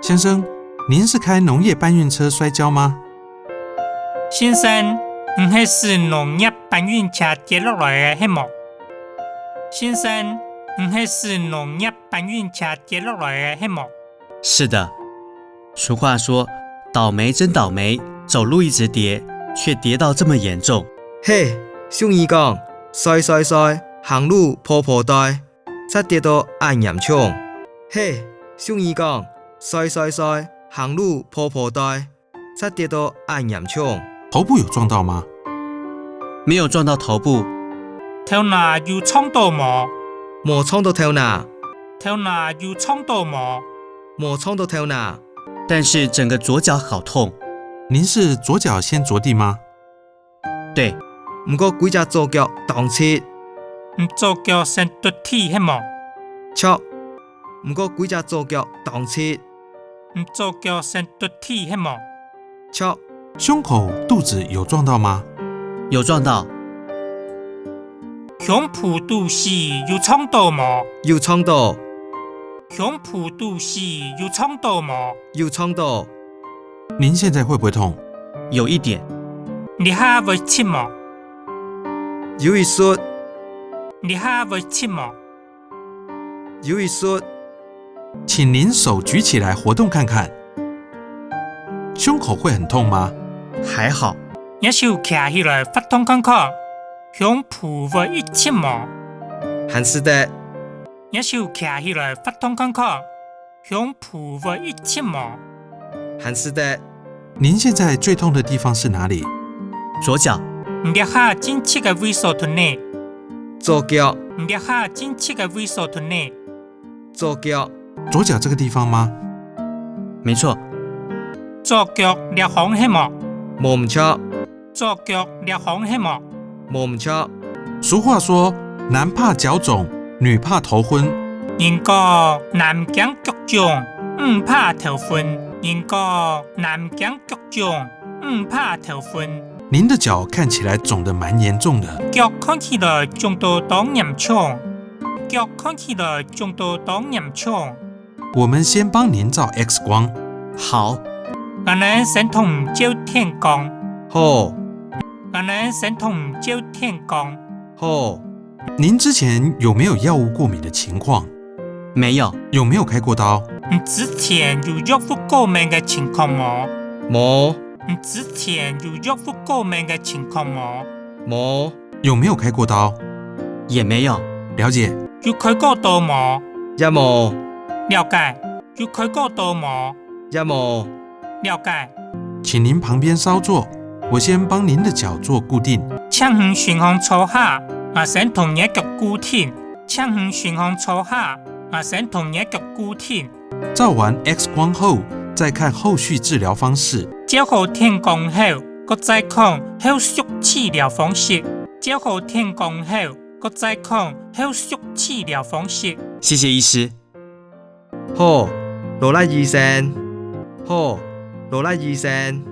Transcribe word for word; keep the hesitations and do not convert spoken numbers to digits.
先生，您是开农业搬运车摔跤吗？先生，你係駛農業搬运車跌落來个係無？先生，你係駛農業搬运车跌落來个係無？是的，俗话说，倒霉真倒霉，走路一直跌，却跌到这么严重。係，俗語講，衰衰衰，行路坡坡碓，煞跌到恁嚴重。係，俗語講，衰衰衰，行路坡坡碓，煞跌到恁嚴重。头部有撞到吗？没有撞到头部。頭那有撞到無？無撞到頭那。頭那有撞到無？無撞到頭那。但是整个左脚好痛。您是左脚先着地吗？对。毋過歸隻左腳當疾。你左腳先着地係無？著。毋過歸隻左腳當疾。你左腳先着地係無？著。胸口、肚子有撞到吗？有撞到。胸脯肚屎有撞到無？有撞到。胸脯肚屎有撞到無？有撞到。您现在会不会痛？有一点。這下會疾無？有一息。這下會疾無？有一息。请您手举起来活动看看。胸口会很痛吗？还好。若手擎起來活動看看，胸脯會一疾無？還使得。若手擎起來活動看看，胸脯會一疾無？還使得。您现在最痛的地方是哪里？左脚。你這下真疾个位所佇哪？左腳。你這下真疾个位所佇哪？左腳。左脚这个地方吗？没错。左腳這項係無？無毋著。左腳這項係無？無毋著。俗话说，男怕脚肿，女怕头昏。人講男驚腳腫，女怕頭昏。人講男驚腳腫，女怕頭昏。您的脚看起来肿得蛮严重的。腳看起來腫到當嚴重。腳看起來腫到當嚴重。我们先帮您照X光。好。𠊎等先同你照電光。好。𠊎等先同你照電光。好。您之前有没有药物过敏的情况？没有。有没有开过刀？你之前有藥物過敏个情況無？無。你之前有藥物過敏个情況無？無。有没有开过刀？也没有。了解。有開過刀無？也無。了解。有開過刀無？也無。了解。请您旁边稍坐，我先帮您的脚做固定。請你脣項坐下，𠊎先同你个腳固定。請你脣項坐下，𠊎先同你个腳固定。照完X光后，再看后续治疗方式。照好電光後，閣再看後續治療方式。照好電光後，閣再看後續治療方式。谢谢医师。好，勞力醫生。好，勞力醫生。